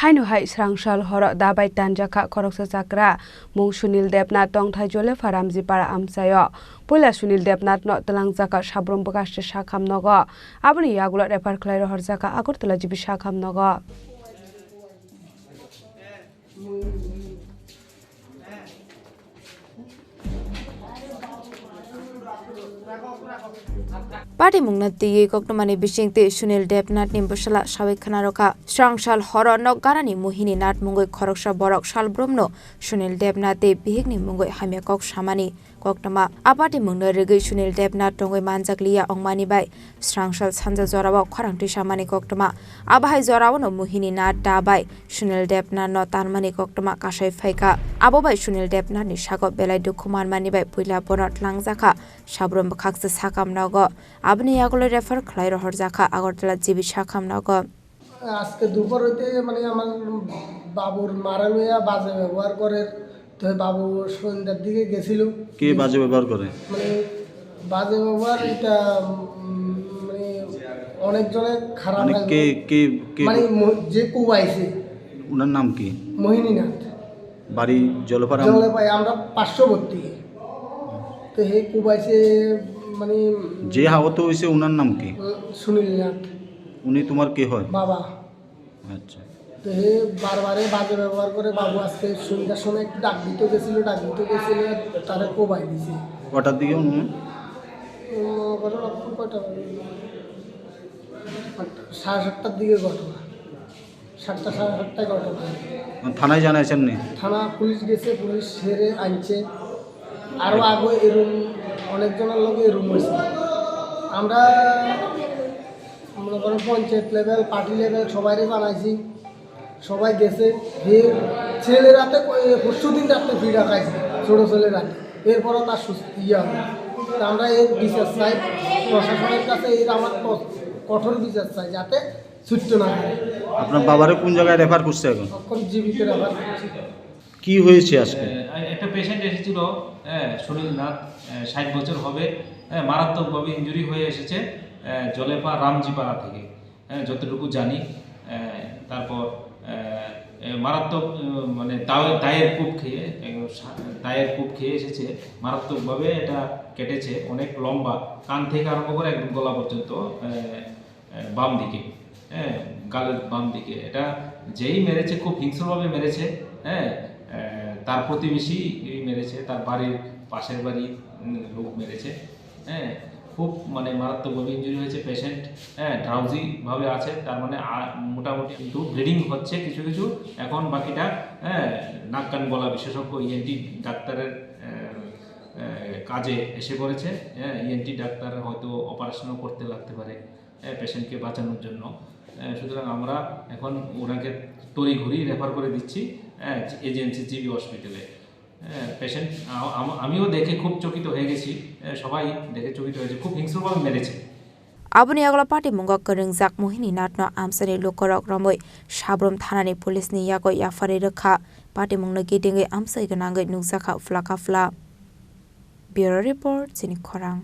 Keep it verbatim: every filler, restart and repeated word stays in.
Haino hai srangsal horo da bai tanjakha khoroksa chakra, mung Sunil Debnath, tongthai Jolepha Ramjipara amchaio. Puila Sunil Debnathno twlangjakha, sabrum bwkhaste sakham nogo. Aboni yagulo refer khlai rohorjakha Agartala G B sakham nogo. Patimungno twiwi koktwmani bisingtwi Sunil Debnathni bwsala sawi khwnarokha. Srangsal horo nok ganani Mohini Nath mungwi khoroksa borok salbrumno Sunil Debnath tei bihikni mungwi hamya kok samani koktwma. A patimungno rwgwi Sunil Debnath tongwi manjakliya wngmani bai srangsal sanja jorao khorang twisamani koktwma. Abo hai joraono Mohini Nath da bai Sunil Debnathno tanmani koktwma kasai phaikha. Abo bai Sunil Debnathni sago belai dukhu manmani bai puila bono tlangjakha sabrum bwkhaksa sakham nogo. Aboni yagulo refer khlai rohorjakha Agartala G B sakham nogo. আজকে দুপুর হইতে মানে আমার বাবুর মারা লইয়া বাজে ব্যবহার করে, তো বাবু সন্ধ্যার দিকে গেছিল। কে বাজে ব্যবহার করে? মানে বাজে ব্যবহার এটা, উম, মানে অনেকজনে খারাপ মানে হয়। কে, কে, কে? মানে ম-, যে কুবাইছে। ওনার নাম কি? মোহিনীনাথ। বাড়ি জলপাড়া? জলপাই, আমরা পার্শ্ববর্তী। তো হে কুবাইছে, মানে যে আহত হয়েছে ওনার নাম কি? উম, সুনীল নাথ। উনি তোমার কে হয়? বাবা। আচ্ছা। তো হে বারবারে বাজে ব্যবহার করে। বাবু আজকে সন্ধ্যার সময় একটু ডাক দিতে গেছিল, ডাক দিতে গেছিল, তারা কোবাই দিছে। কটার দিকে উনি? উম, ঘটনা কয়টা বাজে? সাড়ে সাতটার দিকে ঘটনা। সাতটা, সাড়ে সাতটায় ঘটনা। থানায় জানাইছেন নি? থানা পুলিশ গেছে, পুলিশ সেরে আনছে। আরো আগে এরম অনেকজনের লগে এরম হয়েছে। আমরা মনে করেন পঞ্চায়েত লেভেল, পার্টি লেভেল সবাইরে জানাইছি, সবাই গেছে। হে ছেলে রাতে ক-, এ, পরশু দিন রাতে ফিরা খাইছে, ছোট ছেলে রাতে। এরপরও তার সুস্থ ইয়ে হয়। তা আমরা এর বিচার চাই, প্রশাসনের কাছে এর আমার ক-, কঠোর বিচার চাই, যাতে ছুটতে না পারে। আপনার বাবারে কোন জায়গায় রেফার করছে এখন? এখন জিবিতে রেফার করছি। কি হয়েছে আজকে? এ, একটা পেশেন্ট এসেছিল, এ, সুনীল নাথ, এ, ষাট বছর হবে, এ, মারাত্মকভাবে ইনজুরি হয়ে এসেছে, এ, জলেপা রামজিপাড়া থেকে, এ, যতটুকু জানি। এ, তারপর, এ, এ, মারাত্মক, উম, মানে দায়ে-, দায়ের কোপ খেয়ে, এ, সা-, দায়ের কোপ খেয়ে এসেছে, মারাত্মকভাবে এটা কেটেছে, অনেক লম্বা, কান থেকে আরম্ভ করে একদম গলা পর্যন্ত, এ, এ, বাম দিকে, হ্যাঁ, গালের বাম দিকে। এটা যেই মেরেছে, খুব হিংস্রভাবে মেরেছে, হ্যাঁ, এ, তার প্রতিবেশী মেরেছে, তার বাড়ির পাশের বাড়ি, উম, লোক মেরেছে, হ্যাঁ, খুব মানে মারাত্মকভাবে ইনজুরি হয়েছে। পেশেন্ট, হ্যাঁ, ড্রাউজি ভাবে আছে, তার মানে আ-, মোটামুটি কিন্তু ব্লিডিং হচ্ছে কিছু কিছু। এখন বাকিটা, হ্যাঁ, নাক কান গলা বিশেষজ্ঞ ইএনটি ডাক্তারের, এ, এ, কাজে এসে পড়েছে, হ্যাঁ, ইএনটি ডাক্তার হয়তো অপারেশনও করতে লাগতে পারে। এ, পেশেন্টকে বাঁচানোর জন্য। এ, সুতরাং আমরা এখন ওনাকে তড়িঘড়ি রেফার করে দিচ্ছি, এ, এজিএমসি জিবি হসপিটালে। এ, পেশেন্ট, আ-, আম-, আমিও দেখে খুব চকিত হয়ে গেছি, এ, সবাই দেখে চকিত হয়েছে, খুব হিংস্রভাবে মেরেছে। Aboni yagulo patimungo kwrwngjak Mohini Nathno amchaini lukurok romwi Sabrum thanani policeni yago yapharwi rwkha. Patimungno gidingwi amchai gwnangwi nukjakha phla kaphla. Bureau Report, Chini Khorang.